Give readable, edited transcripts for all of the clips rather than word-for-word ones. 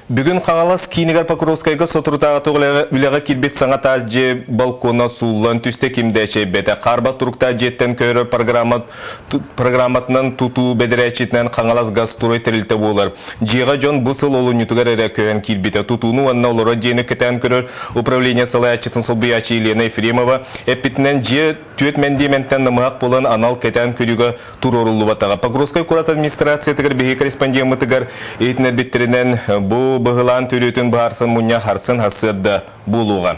Бүгүн Хаҥалас киинигэр Покровскайга соторутааҕы үлэҕэ киирбит саҥа таас дьиэ балкона сууллан түстэ ким да эчэйбэтэ. Хаарбах туруктаах дьиэттэн көһөрөр программатынан тутуу бэдэрээччитинэн Хаҥалас Газстрой тэрилтэ буолар. Дьиэҕэ дьон бу сыл олунньутугар эрэ көһөн киирбитэ. Тутууну уонна олорор дьиэни кэтээн көрөр управление салайааччытын солбуйааччы Елена Ефремова эппитинэн, дьиэ түөрт мэндиэмэнтэн намыһах буолан анал кэтээн көрүүгэ туруоруллубатаҕа. Покровскай куорат администрациятыгар биһиги корреспондеммытыгар иһитиннэрбиттэринэн, бу быһылаан төрүөтүн быһаарсан мунньах харсын сарсыарда буолуоҕа.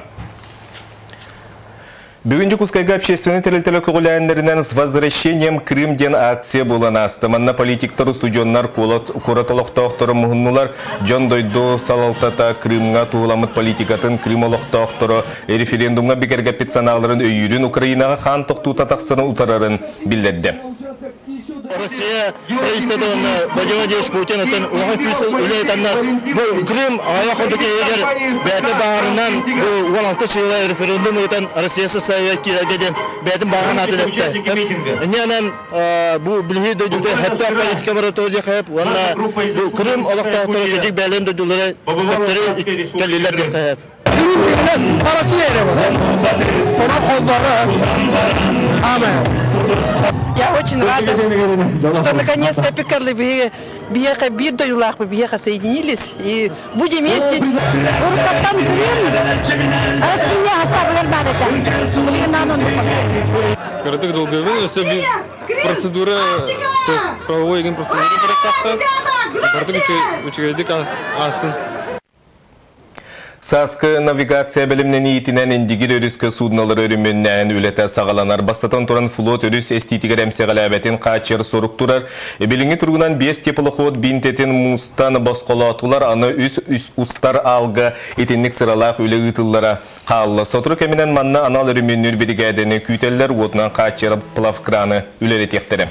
Бүгүн Дьокуускайга общественнай тэрилтэлэр көҕүлээһиннэринэн «С возвращением Крым» диэн акция буолан ааста. Манна политиктар, устудьуоннар, куорат олохтоохторо муһуннулар. Дьон дойду салалтата Крымҥа туһуламмыт политикатын Крым олохтоохторо референдумҥа бигэргэппит санааларын өйүүрүн, Украинаҕа хаан тохтуута тахсарын утарарын биллэрдэ. Россия правительствота уонна Владимир Владимирович Путин оттон улахан күүс үлэ бу Крым аҕыйах хонук иһигэр бэйэтэ баарынан бу 16 сыла референдум ыытан Россия составыгар киирэргэ диэн бэйэтин бааҕын аатын эттэ. Инньэнэн бу билиһи дойдута хэптээх политика моратория хэп уонна бу Крым олохтоохторо кэдьик бэйэлэрин дойдулара төптөрү кэллилэр диэн хэп. Я очень рада, что наконец-то Пекарли биһиэхэ биир дойдулаахпыт биһиэхэ соединились и будем ездить. Уруккаттан Крым Россия астабыгар баар этэ. Билигин аан оннук. Кыратык долгуйабын, өссө биир процедура, правовой еген процедура барыктаахтар. Бардык үчүгэйдик аастын. Сааскы навигация бэлэмнэниитинэн Индигир өрүскэ суднолары өрөмүөннээн үлэтэ саҕаланар. Бастатан туран флот өрүс эстиитигэр эмсэҕэлээбэтин хааччыйар сорук турар. Билиҥҥи туругунан биэс теплоход биинтэтин муустан босхолоотулар, аны үс устар аалга итинник сыралаах үлэ ыытыллара хаалла. Сотору кэминэн манна анал өрөмүөннүүр биригээдэни күүтэллэр, уотунан хааччыйар плавкраны үлэлэтиэхтэрэ.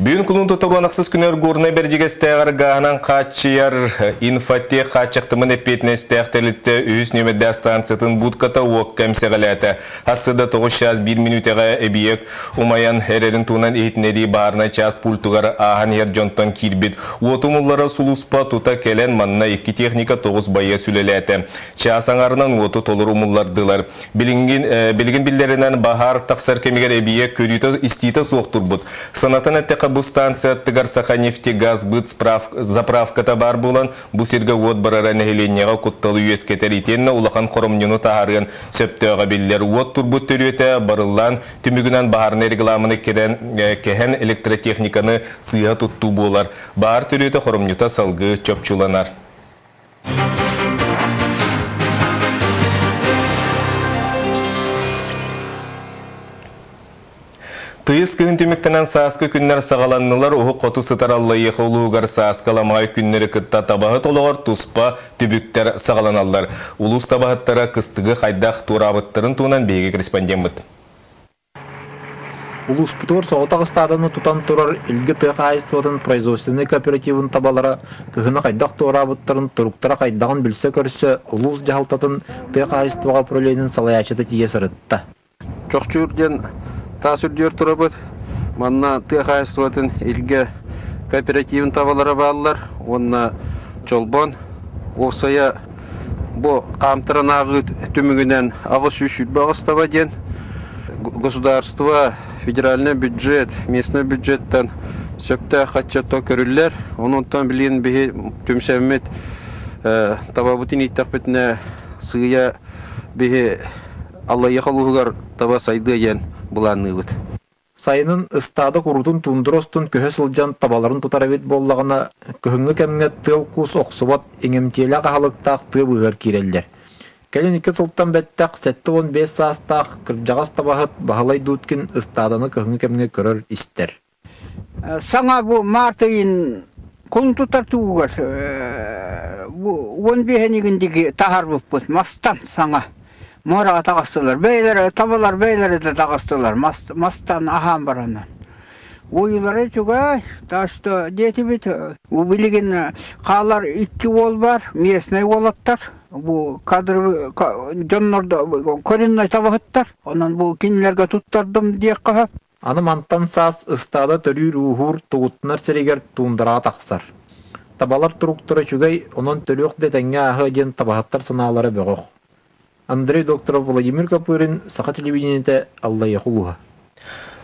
Бүгүн кулун тутар ахсыс күнүгэр Горнай Бэрдьигэстээҕэр гааһынан хааччыйар инфотех хааччахтымын эппиэтинэстээх тэрилтэ үһүс нүөмэрдээх станциятын будката уокка эмсэҕэлээтэ. Ассыда 9 чаас 1 мүнүүтэҕэ эбийиэк умайан эрэрин туһунан иһитиннэрии баарынай чаас пультугар ааһан иһэр дьонтон киирбит. Уоту умуллара сулууспа тута кэлэн манна икки техника 9 байыас үлэлээтэ. Чаас аҥарынан уоту толору умуллардылар. Билигин, билигин биллэринэн баһаар тахсар кэмигэр эбийиэк көрүүтэ-истиитэ суох турбут. Санатан эттэххэ, бу станция аттыгар Саханефтегазбыт заправката баар буолан, бу сиргэ уот барара нэһилиэнньэҕэ кутталы үөскэтэр итиэннэ улахан хоромньуну таһаарыан сөптөөҕө биллэр. Уот турбут төрүөтэ барыллаан түмүгүнэн баһаарынай регламены кэһэн электротехниканы сыыһа туттуу буолар. Баһаар төрүөтэ хоромньута салгыы чопчуланар. Тыйыс күһүн түмүктэнэн сааскы күннэр саҕаланнылар. Уһук хоту сытар Аллайыаха улууһугар сааскы аламаҕай күннэри кытта табаһыт олоҕор туспа түбүктэр саҕаланаллар. Улуус табаһыттара кыстыгы хайдах туораабыттарын туһунан биһиги корреспондеммыт. Улууспутугар соҕотох ыстааданы тутан турар Илгэ тыа хаһаайыстыбатын производственнай кооперативын табалара кыһыны хайдах туораабыттарын, туруктара хайдаҕын билсэ-көрсө улуус дьаһалтатын тыа хаһаайыстыбаҕа управлениетын салайааччыта тиийэ сырытта. Чохчуур диэн таас үрдүгэр турабыт. Манна тыа хаһаайыстыбатын Илгэ кооперативын табалара бааллар уонна Чолбон уопсайа Бу хаамтаран ааҕыы түмүгүнэн 828 таба диэн государство, федеральный бюджет, местный бюджеттан сөптөөх хаччато көрүллэр. Онон билигин биһи түмсэммит табабытын ииттэхпитинэ сыыйа биһи Аллайыаха улууһугар таба сайдыа диэн былаанныыбыт. Сайынын ыстаада куруутун туундура устун көһө сылдьан табаларын тутар эбит буоллаҕына, кыһыҥҥы кэмҥэ тыал-куус охсубат, иҥэмтиэлээх аһылыктаах тыа быыһыгар киирэллэр. Кэлин икки сылтан бэттэх 75 саастаах кырдьаҕас табаһыт Баһылай Дудкин ыстааданы кыһыҥҥы кэмҥэ көрөр-истэр. Саҥа бу март ыйын кулун тутар тугугар бу уон биэһинигин диги таһаарбыппыт мастан саҥа муораҕа таҕыстылар. Бэйэлэрэ табалар бэйэлэрэ да таҕыстылар мастан аһаан баранан. Уйулара үчүгэй, так что диэтибит бу билигин хаалар икки уол бар, местный уолаттар. Бу кадр дьоннордо коренной табаһыттар. Онон бу кинилэргэ туттардым диэххэ сөп. Аны мантан саас ыстаада төрүүр-ууһуур тугуттанар сиригэр туундараҕа тахсар. Табалар туруктара үчүгэй, онон төрүөх да этэҥҥэ ааһыа диэн табаһыттар санаалара бөҕөх. Андрей Докторов, Владимир Копырин, Саха телевидениетэ, Аллайыаха улууһа.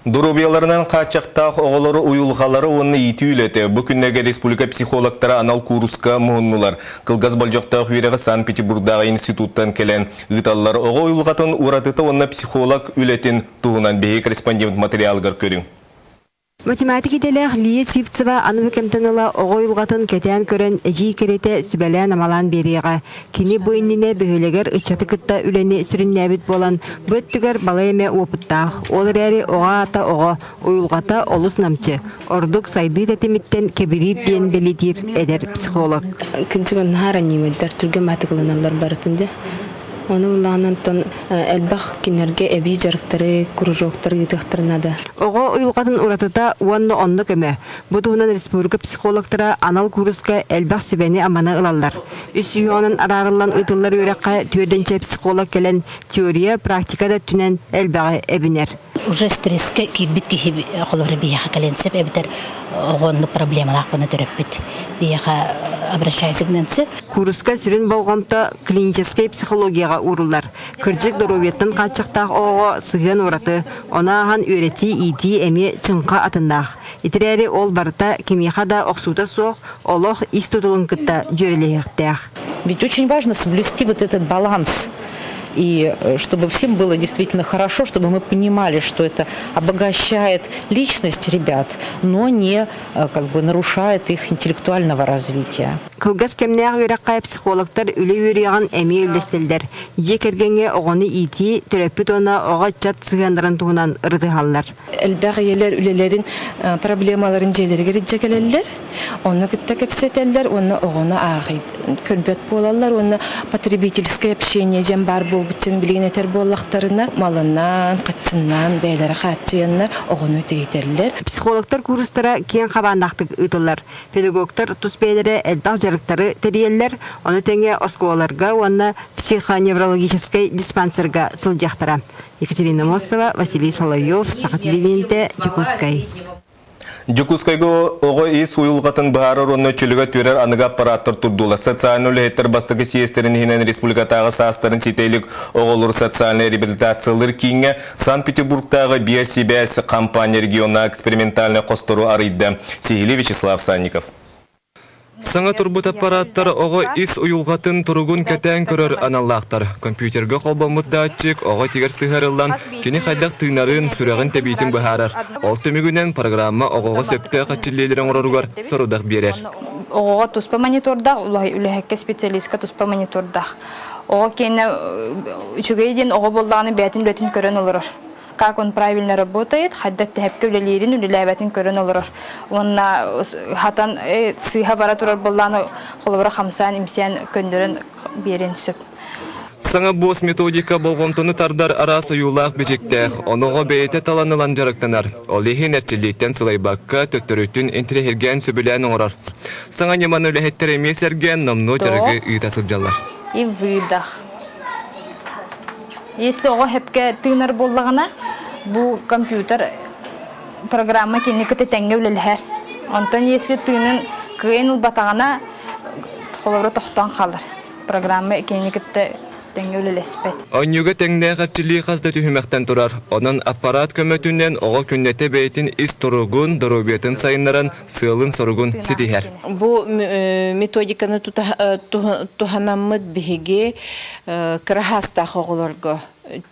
Доруобуйаларынан хааччахтаах оҕолору уйулҕалара уонна иитии үлэтэ бу күннэргэ республика психологтара анал кууруска муһуннулар. Кылгас болдьохтоох үөрэҕи Санкт-Петербургдааҕы институттан кэлэн ыыталлар. Оҕо уйулҕатын уратыта уонна психолог үлэтин туһунан биһиги корреспондент материалыгар көрүҥ. Математик идэлээх Лия Сивцева аныгы кэмтэн ыла оҕо уйулҕатын кэтээн көрөн, эдьиий кэриэтэ сүбэлээн-амалаан биэриэҕэ. Кини бу иннинэ бөһүөлэгэр ыччаты кытта үлэни сүрүннээбит буолан, бу өттүгэр балай эмэ уопуттаах. Ол эрээри оҕо аата оҕо, уйулҕата олус намчы. Ордук сайдыы тэтимиттэн кэбириир диэн бэлиэтиир эдэр психолог. Кырдьыгын наһаа ранимайдар, түргэн баатык ылыналлар барытын дьэ. Ону ыллаҕына онтон элбэх кинилэргэ эбии дьарыктары, кружоктары ыытыахтарын наада. Оҕо уйулҕатын уратыта уонна онно көмө. Бу туһунан республика психологтара анал кууруска элбэх сүбэни-аманы ылаллар. Үс сүһүөҕүнэн араарыллан ыытыллар үөрэххэ түөрдэнчэ психолог кэлэн теория, практика да өттүнэн элбэҕи эбинэр. Уже стресскэ киирбит киһи холобура биһиэхэ кэлиэн сөп эбэтэр оҕо оннук проблемалаах буна төрөппүт биһиэхэ обращайся гынан сөп. Кууруска сүрүн болҕомто клиническэй психологияҕа ууруллар. Кырдьык доруобуйаттан хааччахтаах оҕоҕо сыһыан ураты, ону ааһан үөрэтии-иитии эмиэ чыҥха атыннаах. Ити эрээри ол барыта кимиэхэ да охсуута суох, олох ис тутулун кытта дьүөрэлэһиэхтээх. Ведь очень важно соблюсти вот этот баланс и чтобы всем было действительно хорошо, чтобы мы понимали, что это обогащает личность ребят, но не как бы нарушает их интеллектуального развития. Кылгас кэмнээх үөрэххэ психологтар үлэ үөрүйэҕин эмиэ үллэстэллэр. Дьиэ кэргэҥҥэ оҕону иитии, төрөппүт уонна оҕо ыччат сыһыаннарын туһунан ырытыһаллар. Элбэх ийэлэр үлэлэрин проблемаларын дьиэлэригэр илдьэ кэлэллэр. Онно кытта кэпсэтэллэр уонна оҕону ааҕый көрбөт буолаллар уонна потребительское общение диэн баар буолбут билигин этэр буоллахтарына малынан, хаччыннан бэйэлэрэ хааччыйаннар оҕону тэйитэллэр. Психологтар куурустара киэҥ хабааннаахтык ыытыллар. Педагогтар тус бэйэлэрэ элбэх дьарыктары тэрийэллэр, ону тэҥэ оскуолаларга уонна психоневрологическай диспансерга сылдьыахтара. Екатерина Мосова, Василий Соловьев, Саха телевидениетэ, Дьокуускай. Дьокуускайга оҕо ис уйулҕатын быһаарар уонна чөлүгэр түһэрэр аныгы аппараттар турдулар. Социальнай үлэһиттэр бастакы съезтэрин иһинэн республикатааҕы саастарын ситэ илик оҕолору социальнай реабилитациялыыр кииҥҥэ Санкт-Петербургтааҕы биосибээс компания регионнааҕы экспериментальнай хостору арыйда. Сиһилии Вячеслав Санников. Саҥа турбут аппараттар оҕо ис уйулҕатын туругун кэтээн көрөр аналлаахтар. Компьютерга холбоммут датчик оҕо тигэр сыһыарыллан, кини хайдах тыынарын, сүрэҕин тэбиитин быһаарар. Ол түмүгүнэн программа оҕоҕо сөптөөх эрчиллиилэри оҥороругар сорудах биэрэр. Оҕоҕо туспа монитордаах, үлэһиккэ специалистка туспа монитордаах. Оҕо киэнэ үчүгэй диэн оҕо буоллаҕына бэйэтин үлэтин көрөн олорор. Как он правильно работает, хайдах тэһэпкэ үлэлиирин, үлэлээбэтин көрөн олорор. Уонна хатан сыыһа бара турар буоллаҕына холобура хамсаан, имсээн көннөрөн биэриэн сөп. Саҥа босс методика болҕомтону тардар араас ойуулаах бичиктээх, оноҕо бэйэтэ талан ылан дьарыктанар. Ол иһин эрчиллииттэн сылайбакка, төттөрүтүн интириэһиргээн сөбүлээн оҥорор. Саҥа ньыманы үлэһиттэр эмиэ сэргээн номнуо дьарыгы ыыта сылдьаллар. И выдох. Если оҕо сөпкө тыынар буоллаҕына, бу компьютер программа кинини кытта тэҥҥэ үлэлэһэр. Онтон если тыынын кыайан ылбатаҕына, холобура тохтоон хаалар. Программа кинини кытта тэҥҥэ үлэлэспэт. Оонньууга тэҥнээх эрчиллии хас да түһүмэхтэн турар. Онон аппараат көмөтүнэн оҕо күннэтэ бэйэтин ис туругун, доруобуйатын сайыннаран, сыалын-соругун ситиһэр. Бу методиканы туһанаммыт биһиги кыра саастаах оҕолорго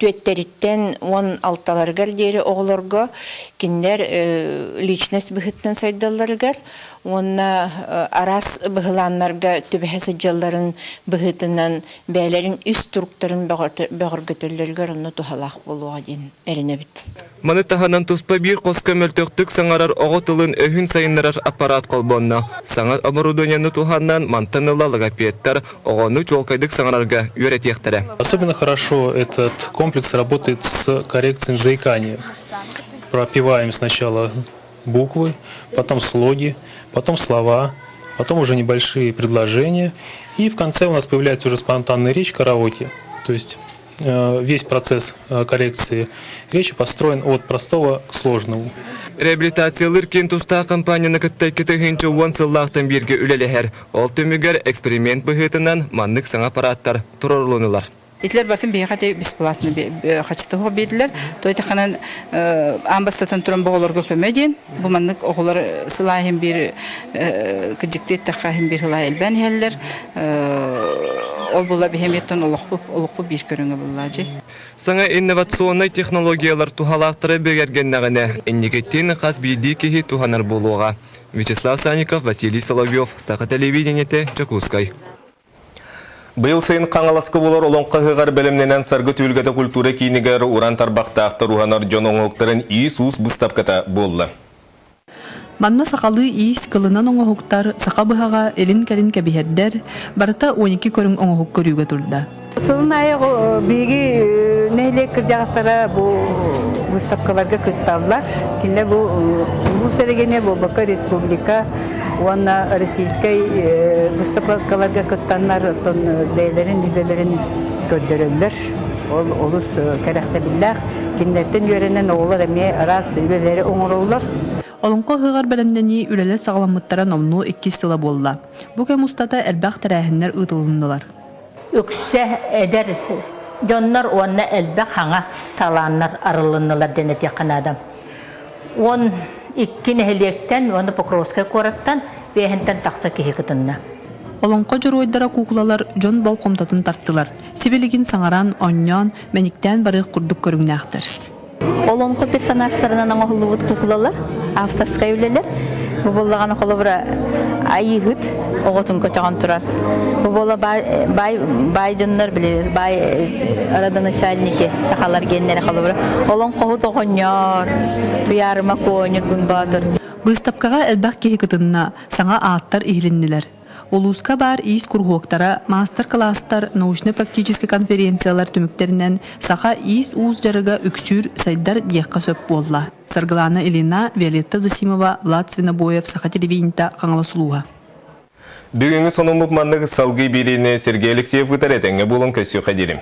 түөттэриттэн 16-ларыгар диэри оҕолорго кинилэр личность быһыытынан сайдалларыгар уонна араас быһылааннарга түбэһэ сылдьалларын быһыытынан бэйэлэрин ис туруктарын бөҕөргөтөллөрүгэр онно туһалаах буолуоҕа диэн эрэнэбит. Маны таһынан туспа биир хоско мөлтөхтүк саҥарар оҕо тылын өһүн сайыннарар аппарат холбонно. Саҥа оборудованиены туһанан мантан ыла логопедтар оҕону чуолкайдык саҥарарга үөрэтиэхтэрэ. Особенно хорошо этот комплекс работает с коррекцией заикания. Пропиваем сначала буквы, потом слоги, потом слова, потом уже небольшие предложения. И в конце у нас появляется уже спонтанная речь, караоке. То есть Весь процесс коррекции речи построен от простого к сложному. Реабилитациялыыр киин тустаах компанияны кытта 2010 сыллаахтан бииргэ үлэлэһэр. Ол түмүгэр эксперимент быһыытынан маннык саҥа аппараттар туруорулуннулар. Итилэр барытын биһиэхэ ити бесплатно хаччыта суох биэрдилэр. То итиханан аан бастатан туран бу оҕолорго көмө диэн. Бу маннык оҕолор сылааһын биир кыдьыктыы эттэххэ иһин биир сылаа элбээн иһэллэр. Ол була биһи олохпут олохпут биир көрүҥэ буллаа дьи. Саҥа инновационнай технологиялар туһалаахтара бигэргэннэҕинэ, инникитин хас биирдии киһи туһанар буолуоҕа. Вячеслав Санников, Василий Соловьев, Саха телевидениетэ, Дьокуускай. Быйыл сайын Хаҥаласка буолар Олоҥхо ыһыаҕар бэлэмнэнэн Саргы түһүлгэтэ культура киинигэр уран тарбахтаахтар уһанар дьон оҥоһуктарын иис-уус быыстапката буолла. Манна сахалыы иис, кылынан оҥоһуктар, саха быһаҕа, илин-кэлин кэбиһэрдэр, барыта 12 көрүҥ оҥоһук көрүүгэ турда. Сылын аайы биһиги нэһилиэк кырдьаҕастара бу выставкаларга кытталлар. Кинилэр бу улуус эрэгиэнэ буолбакка республика уонна российскай выставкаларга кыттаннар оттон бэйэлэрин үлэлэрин көрдөрөллөр. Ол олус кэрэхсэбиллээх. Кинилэртэн үөрэнэн оҕолор эмиэ араас үлэлэри оҥороллор. Олоҥхо ыһыаҕар бэлэмнэнии үлэлэр саҕаламмыттара номнуо иккис сыла буолла. Бу кэм устата элбэх тэрээһиннэр ыытылыннылар. Үксэ эдэр дьоннор уонна элбэх хаҥа талааннар арылыннылар диэн этиэххэ наада. 12 нэһилиэктэн уонна Покровскай куораттан биэһинтэн тахса киһи кытынна. Олоҥхо дьоруойдара куукулалар дьон болҕомтотун тартылар. Сибилигин саҥаран, оонньоон, мэниктээн барыах курдук көрүҥнээхтэр. Олоҥхо персонажтарынан оҥоһуллубут куукулалар, авторскай үлэлэр. Бу буоллаҕына холобура Айыыһыт оҕотун көтөҕөн турар. Бу буола баай, баай, баай дьоннор били баай родоначальники сахалар геннэрэ холобура олоҥхоһут оҕонньор, Туйаарыма Куо, Ньургун Боотур. Быыстапкаҕа элбэх киһи кытынна, саҥа ааттар иһилиннилэр. Улууска баар иис куруһуоктара, маастар-кылаастар, научнай-практическай конференциялар түмүктэринэн саха иис-уус дьарыга үксүүр, сайдар диэххэ сөп буолла. Саргылана Ильина, Виолетта Засимова, Влад Свинобоев, Саха телевидениета, Хаҥалас улууһа. Бүгүҥҥү сонуммут маннык салгыы биэриини Сергей Алексеев ыытар этэҥҥэ буолан көрсүөххэ диэрим.